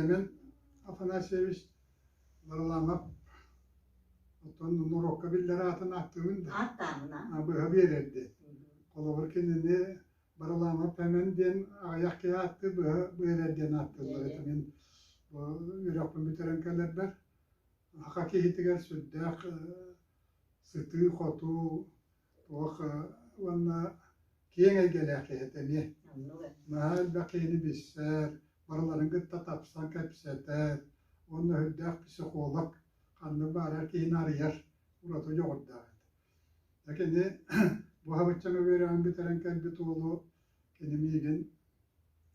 Семен Афанасьевич Варламов оттон норуокка биллэр аатын ааттыыбын да Ааттаамына. быһа биэрэр диэн. Холобур кинини Варламов Пэмэн диэн аҕыйах киһи ааттыы быһа биэрэр диэн ааттыыллар этэ. Мин бу үөрэхпин бүтэрэн кэлэрбэр саха киһитигэр сүрдээх сытыы-хотуу туох уонна киэҥ эйгэлээх киһи этэ эмиэ. Наһаа элбэх киһини билсэр, барыларын кытта тапсан кэпсэтэр уонна сүрдээх психолог, ханнык баарар киһини арыйар ураты дьоҕурдаах этэ. Дьэ кини бу хабыччаҥа үөрэҕин бүтэрэн кэлбит уолу кини миигин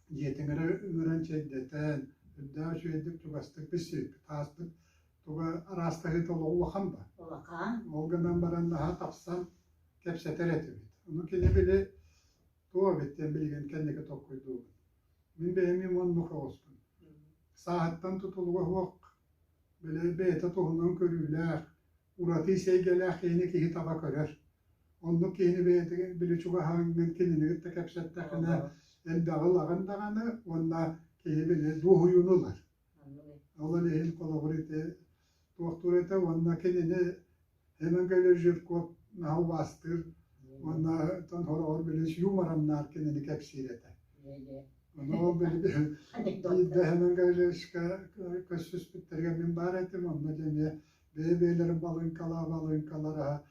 дьиэтин эрэ ыҥыран чэйдэтэн, үрдээх үчүгэйдик чугастык билсибиппит. Ааспыт туга араастаһыыта олоҕу улахан ба. Улахан. Ол гынан баран наһаа тапсан кэпсэтэр этибит. Ону кини били туох эбит диэн билигин кэнники толкуйдуубун. Мин бэйэм им оннук оҕуспун. Сааһыттан тутулуга суох, били бэйэтэ туһунан көрүүлээх, ураты эйгэлээх киһини киһи таба көрөр. Оннук киһини бэйэтигэр били чугаһааҥҥын кинини кытта кэпсэттэххинэ элбэҕи ылаҕын даҕаны уонна киһи били дуоһуйууну ылар. Ол иһин холобур ити туохтуур этэ уонна кинини Семен Гаврилович Жирков наһаа убаастыыр уонна сороҕор били юморамнаах кинини кэпсиир этэ. Ону ол били биирдэ Семен Гавриловичка көрсүспүттэригэр мин баар этим, онно дьэ эмиэ бэйэ-бэйэлэрин балыыҥкалаа-балыыҥкалара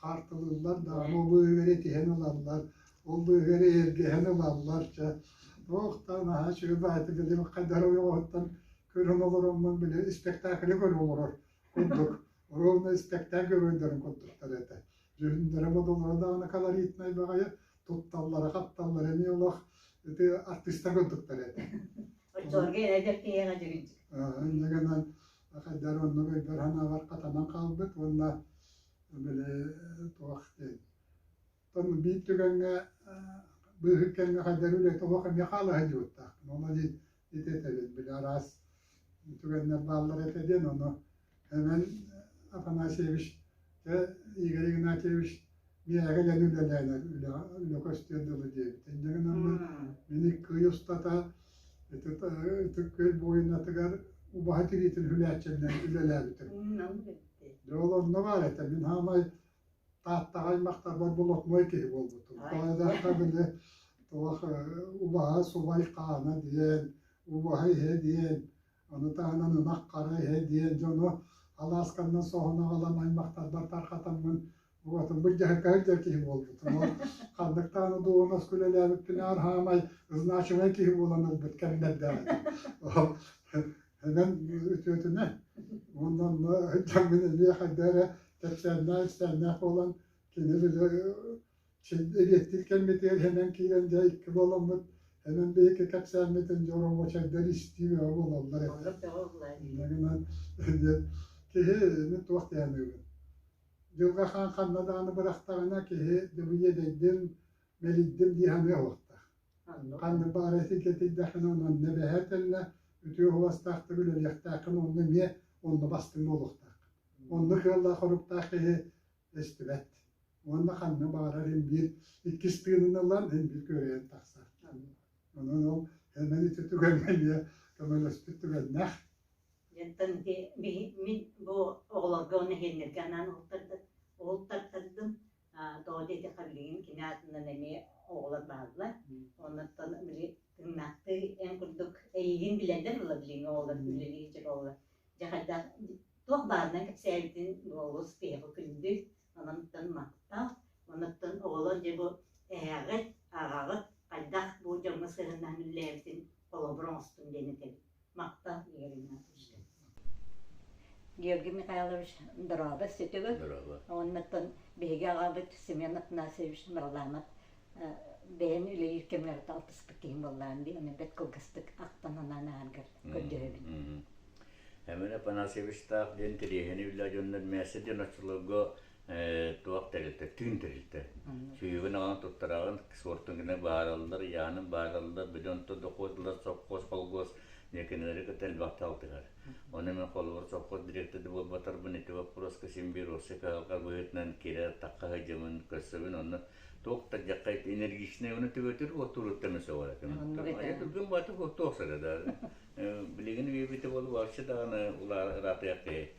хаартылыыллар даҕаны, ол быыһыгар этиһэн ылаллар, ол быыһыгар эйэргэһэн ылаллар, чэ, туох да наһаа үчүгэй баҕайытык били хайдах эрэ ойоҕоһуттан көрөн олороммун били испэктээкили көрө олорор курдук, ровно испэктээк геройдарын курдуктар этэ. Дьүһүннэрэ-бодолоро даҕаны колоритнай баҕайы, тутталлара-хапталлара эмиэ олох ити артыыстар курдуктар этэ. Оччолорго эдэр киһиэхэ дьүһүнчүк. Инньэ гынан хайдах оннук өйбөр санаабар хатанан хаалбыт уонна били туох диэн оттон биир түгэҥҥэ быыһык кэмҥэ хайдах үлэтэ олох эмиэ хаала сылдьыбыттаахпын. Ону ити этэбин били араас түгэннэр бааллар этэ диэн ону Эмэн Афанасьевич дьэ Игорь Игнатьевич миэхэ кэлэн үлэлээн үлэ, үлэ көстүөр дылы диэбит. Инньэ гынан мин икки ый устата Ытык Күөл буойунатыгар убаһа тириитин хүлээччинэн үлэлээбитим. Дьэ ол онно баар этэ. Мин хаамай Тааттаҕа аймахтарбар болотной киһи буолбутум. Тоҕо били туох убаһа субай хаана диэн, убаһа иһэ диэн, Ону таһынан ынах хара иһэ диэн дьону алаасканнан соһон аҕалан аймахтарбар тархатаммын уотун былдьаһыкка сылдьар киһи буолбутум. Ол ханнык даҕаны дуоһунаска үлэлээбиппинээр хаамай значимай киһи буолан ылбыт кэмнэрдээх этим. Онон үтүөтүнэн уонна онно сылдьаммын эмиэ хайдах эрэ кэпсээннээх-ипсээннээх буолан кини били Эбиэттиир кэммитигэр хэнэн киирэн дьэ икки буоламмыт, хэнэн биһиги кэпсээммитин дьэ оробуочайдар истии бөҕө буолаллар этэ. Инньэ гынан диэн киһи мин туох диэханыыбын. Дьылҕа хаан ханна даҕаны бырахтаҕына киһи дьыбыйыадэйдим, мэлийдим дии саныа суохтаах. Ханнык баҕарар этийдэххинэ онон нэбэһэ тэллэ үтүө уһугастаахтык үлэлиэхтээххин онно эмиэ онно бастыҥ буолуохтааххын. Оннук ыаллаах-хоруктаах киһи эстибэт. Уонна ханна баҕарар иһин биир иккис тыынын ылан иһин биир күөрэйэн тахсар. Онон ол эмэн ити түгэҥҥэ эмиэ көмөлөспүт түгэннээх. Дьэнтэн мин бу оҕолорго уонна иһиэннэргэ анаан уһултардым. Тоҕо диэтэххэ билигин кини аатынан эмиэ оҕолор бааллар. Оннуттан били тыыннаахтыы эн курдук эйигин билэллэр була билиҥҥи оҕолор үлэлии сылдьар оҕолор. Дьэ хайдах туох баарынан кэпсээбитин олус киһиэхэ күндү, онон махтал. Онуттан оҕолор дьэ бу эһээҕит, аҕаҕыт хайдах бу дьоҥҥо сыһыаннаһан үлэлээбитин холобур оҥостуҥ диэн этэбит. Махтал, Игорь Игнатьевич. Георгий Михайлович, дорообо сүтүгү. Дорообо. Оннуттан биһиги аҕабыт Семен Афанасьевич Варламов бэйэн үлэлиир кэмҥэр алтыспыт киһим буоллаҕын дии, ону бэрт кылгастык ахтан санаан ааһаргар көрдөһөбүн. Эмин Афанасьевичтаах диэн тириэһини үлэ дьоннор мээсэ диэн оччолорго туох тэрилтэ, тыын тэрилтэ. Сүүһүгүн аҕан туттараҕын, суортун гына баараллар, ыйаанын баараллар, били онтон дохуот ылар сопхуос, холгуос. Кинилэри кытта элбэхтэ алтыһар. Ону мен холобур совхоз директоры буолбатарбын ити вопроска син биир Россия кыһалҕа быһыытынан киирэ тахха сылдьабын, көрсөбүн, онно туох да дьахха энергичнэй оны түбөтүр уоттууруттан сөҕөр этим. Айа түргэн бааты уоттуох сара да. Билигин үйэбите болу вообще даҕаны ыраатыах киһи.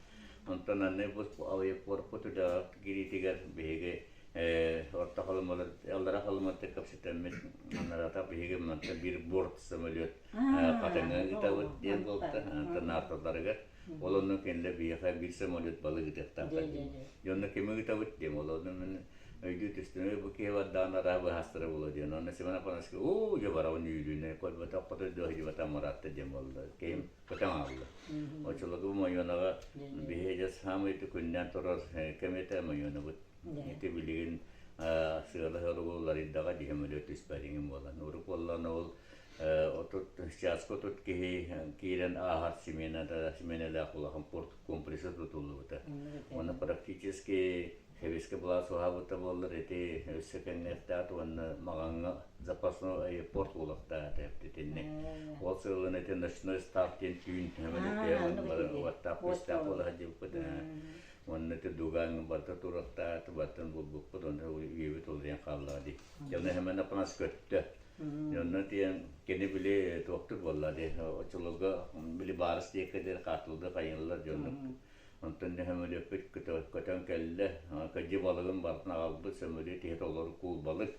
Онтон анны бу авиапорпут үлэҕэ киириитигэр биһиги орто халымалар аллара халыматтан кэпсэтэммит анарата биһиги мантан биир борт самолет хатыҥа ыытабыт диэн буолта онтон наарталарыгар ол онно кинилэр биһиэхэ биир самолет балык ыытыахтаахтар дьонно кими ыытабыт диэн ол онно мин өйдүү түстүм бу киһи бардаҕына араа быһаастара буолуо диэн онно Семен Афанасьевич уу дьэ барабын үүрүүнэ көрбөтөх хотой дьыбата маратта диэн буолла киһим көтөн хаалла оччолорго бу Мойуонаҕа биһиги дьэ саамай күннээн турар кэм этэ Мойуонабыт Ити билигин сыала-соруга уларыйдаҕа дии сөмөлүөт түспэтиҥин буолан. Урут буоллаҕына ол 30 чааска 30 киһи киирэн ааһар смената сменэлээх улахан порт комплекса тутуллубута. Уонна практически сэбиэскэй былаас уһаабыта буоллар ити өссө кэҥиэхтээх уонна Маҕаҥҥа запасной аэропорт буолуохтаах этэ итинник. Ол сыалын ити ночной старт диэн түүн сөмөлүөттэ уоттаах күүстээх буола сылдьыбыппыт. Уонна ити дугаҥҥа барыта туруохтаах, барытын булбуппут, онно үйэбит уларыйан хааллаҕа дии. Дьоно Семен Апанас көттө. Онно тиийэн кини били туохтук буолла дии, оччолорго били баарыс диэки диэри хаартылды хайыыллар дьоннук. Онтон сөмөлүөппүт көтөн кэллэ, кыдьы балыгын барытын аҕалбыт, сөмөлүөт иһэ толору куул балык.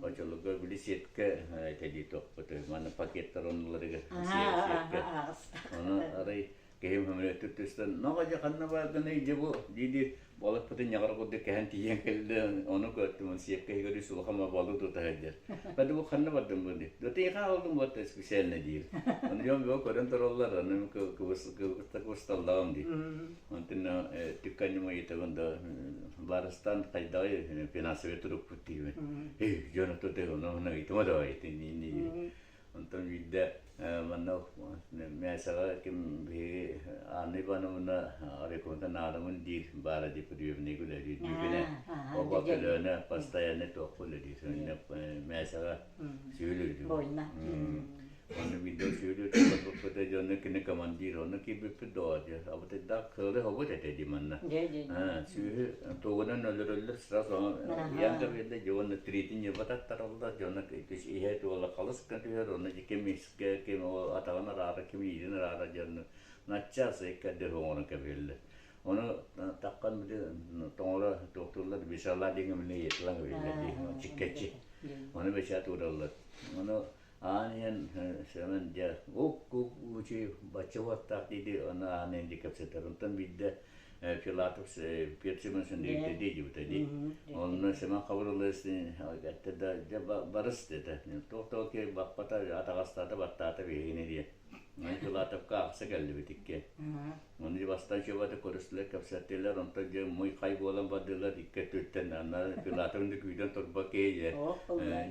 Оччолорго били сетка этэ дии туохпут, манна пакеттар оннуларыгар сетка. Ону арай Киһим сөмөлүөттүк түстэн, "Ноҕо дьэ ханна бааргыный дьэ бу?" дии-дии балыкпытын ньаҕар курдук кэһэн тиийэн кэллэ, ону көрдүм, сиэпкэ иһигэр үс улахан балык тута сылдьар. Хата бу ханна бардым бу дии. Да тиийхэ аҕалдым буолта специально диир. Ону дьон бөҕө көрөн тураллар, аны кыбыста кыбысталлаҕым дии. Онтон түкканньым ыйытабын да барыстан хайдаҕый финансовый турукпут диибин. Эй, дьон оту ону ону ыйытыма да итини Онтон биирдэ манна Мясаҕа ким биһиги Анна Ивановна Арыкунта наадамын диир баара дии приемник үлэлиир дүүкүнэ оҕо көлөөнө постоянно туохха үлэлиир Мясаҕа сүүл Бойна. Онно биирдэ сүүл барбыппыта дьонно кини командир онно киирбиппит доо дии абытайдаах кыалы хобут этэ дии манна сүүһү тугунан өлөрөллөр сразу ыйан да биэрдэ дьэ уонна тириитин ньырба таттараллар дьоно иһэ туола халыс гына түһэр онно ким искэ ким атаҕын араара ким иирин араара дьонно наччас иккэрдэр оҥорон кэбиһэллэр ону таххан били тоҥоро туохтууллар бисалаа диэҥэ мини ыйытылан кэбиһэллэр дии чиккэччи ону бэчээт уураллар ону аан иһэн Сэмэн дьэ ук-ук учуй бачча уоттаах дии ону аан иһэн дии кэпсэтэр онтон биирдэ Филатов Петр Семенович диэбитэ дии онно Семен Хабырылыыс эттэ да дьэ барыс дэтэ туох да киһи баппата атаҕастаата баттаата биһигини диэн Филатовка аахса кэллибит икки Ону бастаан чуобата көрүстүлэр, кэпсэттилэр, онтон дьэ муй-хай буолан бардылар икки өттүттэн анна Филатовны да күүтэн турбат киһи дьэ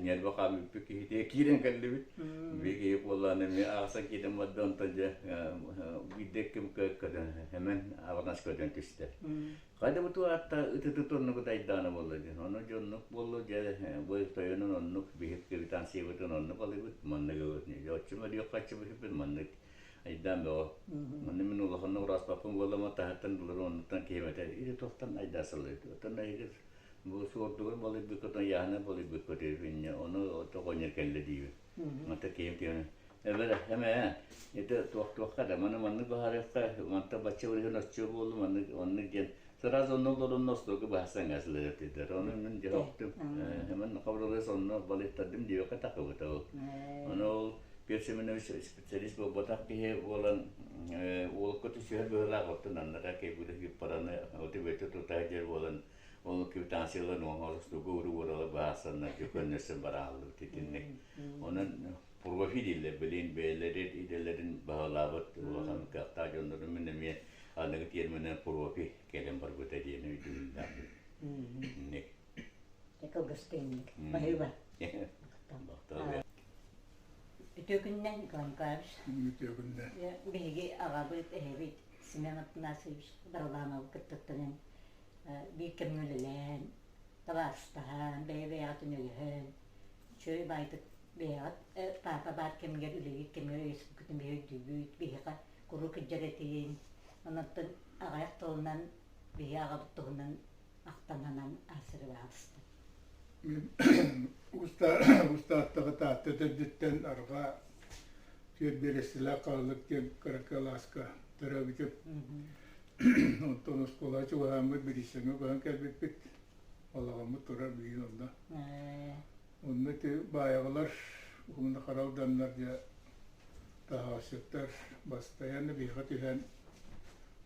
нервэ хаамыппыт киһитигэр киирэн кэллибит. Биир киһи буоллаҕына эмиэ аахсан киирэн барда, онтон дьэ биирдэ ким көтөн Эмэн аҕынас көтөн түстэ. Хайда бу туораатта ытыты оннук дайдаана буолла диэн. Ону дьэ оннук буолла дьэ бу тойонун оннук биһик квитанциябытын оннук алыбыт маннык ылыбыт. Оччум өлүөххэ аччыбыт маннык айдаан бөҕө. Манна мин улаханнык ураспаппын буоллаҕына таһыттан буларым оннуттан киһим этэр или туохтан айдаасалыыр. Оттон эһиги бу суордугар балыйбыккытын ыйааһына балыйбыккыт инньэ ону оҕонньор кэллэ диибин. Онтон киһим киһим эбэрэ эмээ это туох туохха да маны маннык баһарыахха мантан бачча бырыһын оччо буоллу маннык оннук диэн сразу онно олорон остуолга баһасан гаслар этилэр. Ону мин дьоһоктум. Hemen хабырылыс онно балыттардым диэххэ тахыбыта ол. Ону ол Петр Семенович специалист буолбатах киһи буолан уолка түсүһэр быһыылаах оттон аннара кэйбүтэ киппараны оту бөтө тута сылдьар буолан ол квитанцияларын оҥорустугу уруурала баасаннар көннөрсөн барааллыбыт итинник. Онон профи дииллэр билин бэйэлэри идэлэрин баһылаабыт улахан кыахтаах дьоннорун мин эмиэ аныгы тиэрминэн профи кэлэн барбыта диэн өйдөбүллээхпин. Инник. Кылгастык инник. Баһыыба. Үтүө күннэн, Николай Николаевич. Үтүө күннэн. Биһиги аҕабыт, эһэбит Семен Афанасьевич Баралановы кыттыттанан биир кэмҥэ үлэлээн, табаарыстаһан, бэйэ-бэйэҕитин өйөһөн, үчүгэй баайдык Бэйэҕит паапа баар кэмигэр үлэлиир кэмигэр өйөспүккүтүн биһи өйдүүбүт, биһиэхэ куруук илдьэр этигин. Онон аҕыйах тылынан биһи аҕабыт туһунан ахтан-санаан аасырыбаабыста. Мин устааттаҕы Таатта төрдүттэн арҕаа түөрт биэрэстэлээх Хаалык диэн кыра кылааска төрөөбүтүм. Онтон оскуолаҕа чугаһааммыт бириистэҥҥэ көһөн кэлбиппит. Балаҕаммыт турар билигин онно. Онно ити баайаҕалар уонна хара алданнар дьэ таһаҕасчыттар бастайан биһиэхэ түһэн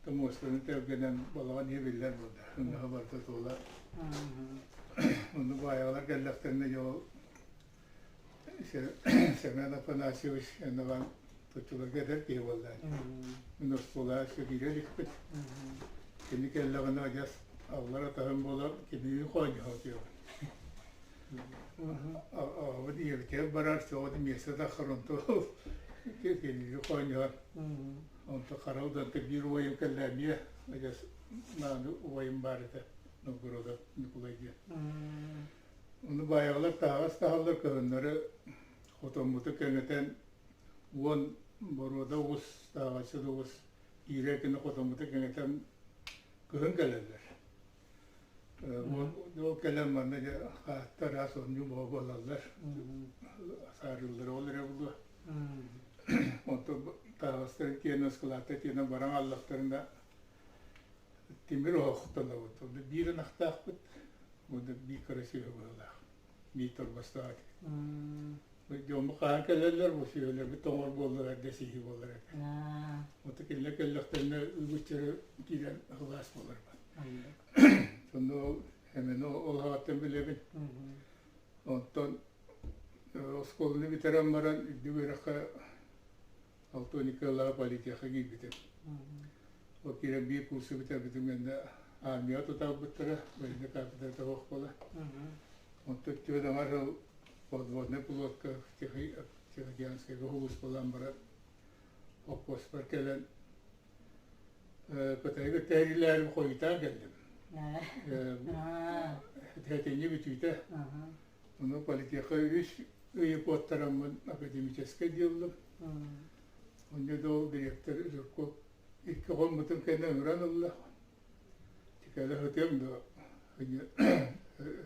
муостаны тэлгэнэн балаҕан иһэ биллэр буолла. Ыҥаһа барыта туола. Онно баайаҕалар кэллэхтэринэ дьэ ол Семен Афанасьевич Иван тутуларга эдэр киһи буолла. Мин оскуолаҕа өссө киирэ иликпит. Кини кэллэҕинэ адьас аллар атаһым буолар, кинини хоонньоһо отуйабын. Аҕабыт ийэбитигэр барар, соҕот миэстэ таххар, онто кинини хоонньоһор. Онто хара уданта биир убайым кэллэ эмиэ, адьас мааны убайым баар этэ, Новгородов Ньукулай диэн. Ону баайаҕалар таһаҕас таһаллар кыһыннары хотоммуту кэҥэтэн уон боруода оҕус, таһаҕасчыт оҕус киирэр гына хотоммуту кэҥэтэн кыһын кэлэллэр. Ол кэлэн манна дьэ хааттар араас оонньуу бөҕө буолаллар, саарыыллара ол эрэ буолуо. Онтон таһаҕастарын тиэнэн ыскылаатта тиэнэн баран хааллахтарына тимир оһохтонобут. Биир ынахтаахпыт, уонна биир кыра сүөһү быһыылаах. Биир торбостоох этибит. Дьоммут хаһан кэлэллэр, бу сүөһүлэрбит тоҥор буоллар, эрдэ сиһи буолар этэ. Ото кинилэр кэллэхтэринэ үгүсчэрэ киирэн сылаас буоларбыт. Сонно ол эмэни ол аҕаттан билэбин. Онтон оскуоланы бүтэрэн баран үрдүк үөрэххэ Алтон Николаев политеха киирбитим. Ол киирэн биир курсу бүтэрбитим кэннэ армияҕа тутаабыттара, военный кафедра суох буола. Онтон түөрт аҥар сыл подводнай пилотка Тихоокеанскайга сулууспалаан баран хоппуоспар кэлэн Кытайга тэһиилээри хойутаан кэллим. Тэтинньи бүтүүтэ. Ону политеха үс ыйы куоттараммын академическай дииллим. Онно да ол дириэктэр Жирков икки хоммутун кэннэ ыҥыран ылла. Тикэлэ сытыам да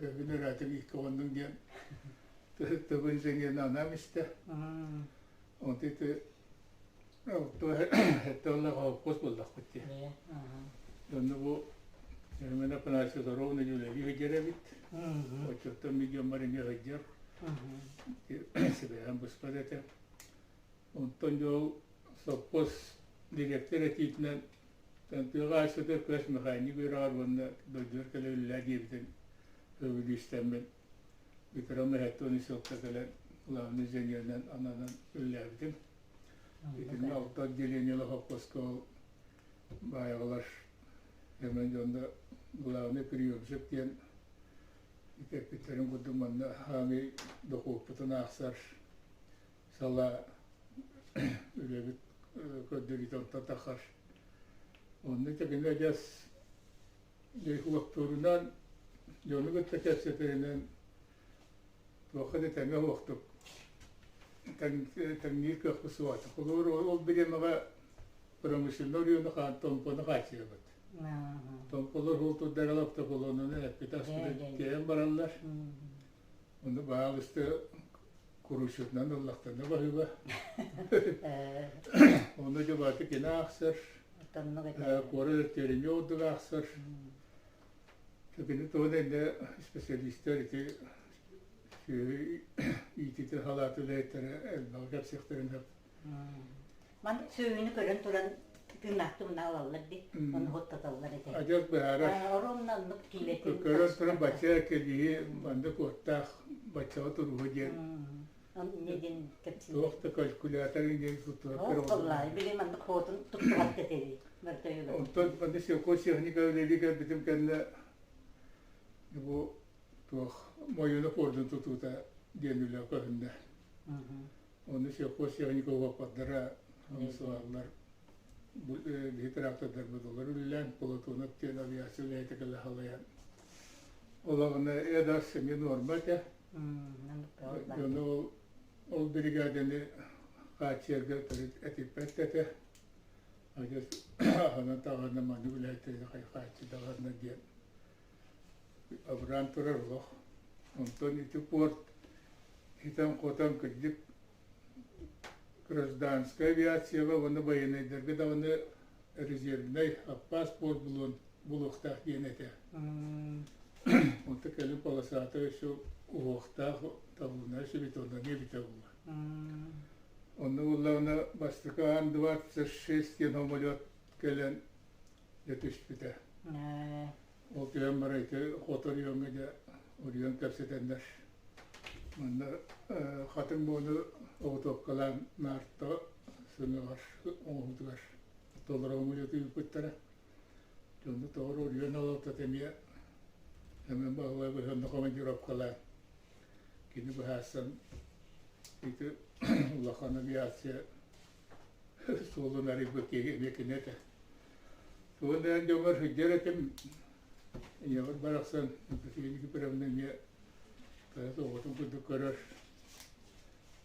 өбүн ыраатык икки хоннуҥ диэн тыбын сэҥиэн анаам истэ. Онто ити Сэттэ уонна холкуос буоллахпыт дии. Онно бу Семен Афанасьевич ровно үлэлии сылдьар эбит. Оччоттон мин дьоммор эмиэ сылдьар. Сибээһин быспат этэ. Онтон дьол сопхуос дириэктэр этиитинэн тыаҕа ааспыта көс механик үөрэҕэр уонна дойдугар кэлэ үлэлээ диэбитин көбүлүү истэммин бүтэрэн эһэттэн сылта кэлэн главный инженеринэн ананан үлэлээбитим. Итиннэ алта отделениелаах холкуоска ол баайаҕалар Семен дьонно главный приемщик диэн эппиттэрин курдук манна хаамый дохуоппутун аахсар салаа үлэбит көрдөрүүтэ онтон таххар. Онно кини адьас уоттуурунан дьону кытта кэпсэтэринэн туохха да тэҥэ суохтук тэҥниир кыахпыт суох этэ. Холобур, ол бириэмэҕэ промышленнай оройуону Томпону хааччыйабыт. Томполор ол турдарал автоколоннаны эппит аспыты тиэйэн бараллар. Ону баһаалыста куруусчутунан ыллахтарына баһыыба. Ону дьэ бааты кини аахсар, куорат өртүөрүнньү ордук аахсар. Кини туһунан иннэ специалистар ити сүөһү иитиитин салаата үлэһиттэрэ элбэҕи кэпсиэхтэрин сөп. Ман сүөһүнү көрөн туран тыыннаахтыы мына ылаллар дии, ону хуттаталлар этэ. Адьас быһаарар. Оромна оннук киилэтин. Көрөн туран бачча кэлиһи маннык уоттаах баччаҕа туруһу диэн. Не диэн кэпсиир. Туох да калькулятор диэн туттарар. Ол били маннык хоотун туттубат этэ Онтон манна сельхозтехника үлэлии кэлбитим кэннэ бу туох Мойуна пуордун тутуута диэн үлэ көһүннэ. Ону сельхозтехника уоппардара сылаллар биһи трактордарбыт олор үлэлээн Платонов диэн авиация үлэһитэ кэлэ халайан олоҕуна эдас эмиэ нуорма этэ. Дьону ол Ол биригээдэни хааччыйарга төрүт этиппэт этэ. Адьас аһынан таҕына маннык үлэһиттэри хааччыйдаҕына диэн абыраан турар олох. Онтон ити порт итэн-хотон кырдьык гражданскай авиацияҕа уонна байыаннайдарга даҕаны резервнэй аппаас порт булуон булуохтаах диэн этэ. Онто кэлин полосата өссө уһуохтаах талбынара сүбүтүоннаныы эбитэ буолла. Онно буоллаҕына бастакы Ан-26 диэн самолет кэлэн дьэ түспүтэ. Ол түһэн баран ити хоту оройуоҥҥа дьэ уруйан кэпсэтэннэр манна хатыҥ буону оҕотуопкалаан наарта сыныгар оҥоһуутугар толору самолету ыыппыттара. Дьону тоҕо уруйан олортот эмиэ Эмэн Баһылай быһыанна командировкалаан кини быһаарсан ити улахан авиация суолун арыйбыт киһи эмиэ кини этэ. Тугун да дьоҥҥор сылдьар этим, ийэбэр барахсан Екатерина Кипровна эмиэ оҕотун курдук көрөр.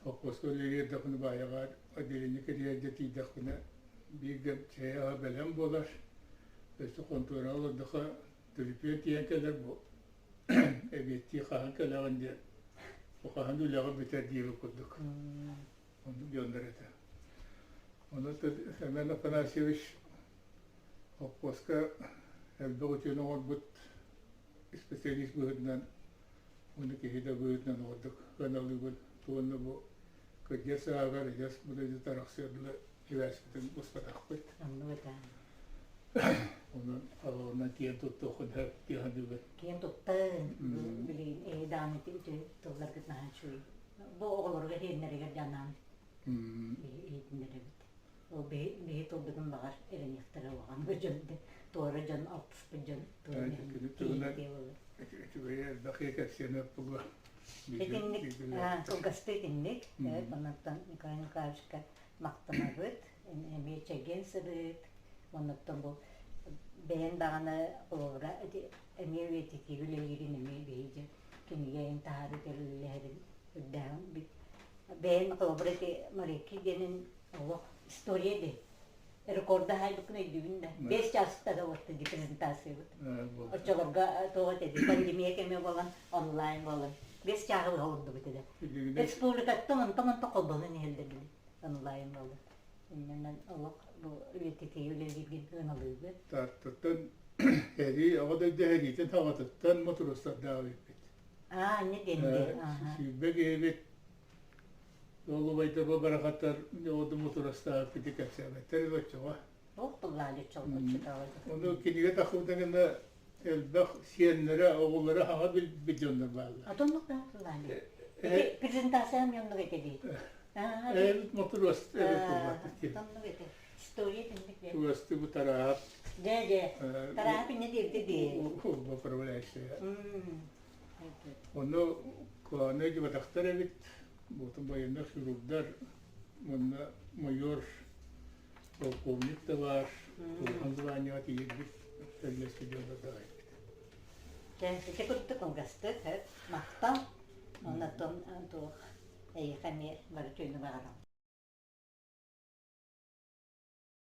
Холкуоска үлэлиирдэхпинэ баайаҕа отделение кэрийэргэ тиийдэхпинэ бииргэ чэй аһа бэлэм буолар. Өссө хонтуораҕа олордоххо түлүпүөн тиийэн кэлэр бу эбиэттии хаһан кэлэҕин диэн бу хаһан үлэҕэ бүтэр диэбит курдук. Оннук дьоннор этэ. Ону Семен Афанасьевич холкуоска элбэх үтүөнү оҥорбут специалист быһыытынан уонна киһи да быһыытынан оҕордук сыаналыыбын. Уонна бу кырдьар сааһыгар адьас бу дойду тарахсыар дылы сибээспитин быспатахпыт. Оннук этэ. Онон алаҕынан киэн туттуоххун сөп дии саныыбын. Киэн туттан, билигин эһи даҕаны үтүө тылларгыт наһаа үчүгэй. Бу оҕолорго иһиннэригэр дьанаан иһитиннэрэбит. Ол биһи тылбытын баҕар эрэниэхтэрэ улахан дьон туора дьон алтыспыт дьон Үчүгэй элбэх кэпсиэн буолуо. Итинник кылгастыы итинник. Оннуттан Николай Николаевичка махтанабыт. Эмиэ чэгиэн сырыт. Оннуттан бу бэйэн даҕаны холобура эмиэ үйэтитии үлэлиирин эмиэ биһиги кинигэ айан таһаарыы үлэлэһэрин үрдээҕин бэйэн холобура ити Моряки диэнин олох история дии рекорда хаайбыккын өйдүүбүн да 5 чаастара уотта ди презентациябыт оччолорго туох этэ ди пандемия кэмэ буолан онлайн буолан 5 чааһы быһа олордубут этэ республикаттан онтон онтон холбонон иһэллэр били онлайн буолан иннинэн олох бу үйэтитии үлэлииргин ыаналыыбыт Тааттаттан сэрии оҕо дойду сэриитин саҕатыттан мотуруостардаах эбиппит. Аа, инньэ диэн дии. Сүүрбэ киһибит ол убайдарба барахаттар оду мотурастаах ити кэпсээбэттэр оччоҕо. Туох тыллаали чолбоччутааҕы. Ону кинигэ тахсыбыта гына элбэх сиэннэрэ, оҕолоро хаҥа билбит дьоннор бааллар. Отоннук да тыллаали. Презентация оннук этэ дии. Эбит мотуруос эбит буолбат. Оннук этэ. История тинник диэн. Чугастыы бу тараап. Дьэ, дьэ. Тараап иннэ диэбитэ дии. Управляющая. Ону кылаанай дьыбатахтар эбит. Буотун военных хирурдар уонна майор полковник да баар. Улахан званиеҕа тиийэрбит кэллэспит дьоннор да эбит. Дьэ, ити курдук кылгастык махтал. Оннотон туох эйиэхэ эмиэ бары түүнү баҕарабын.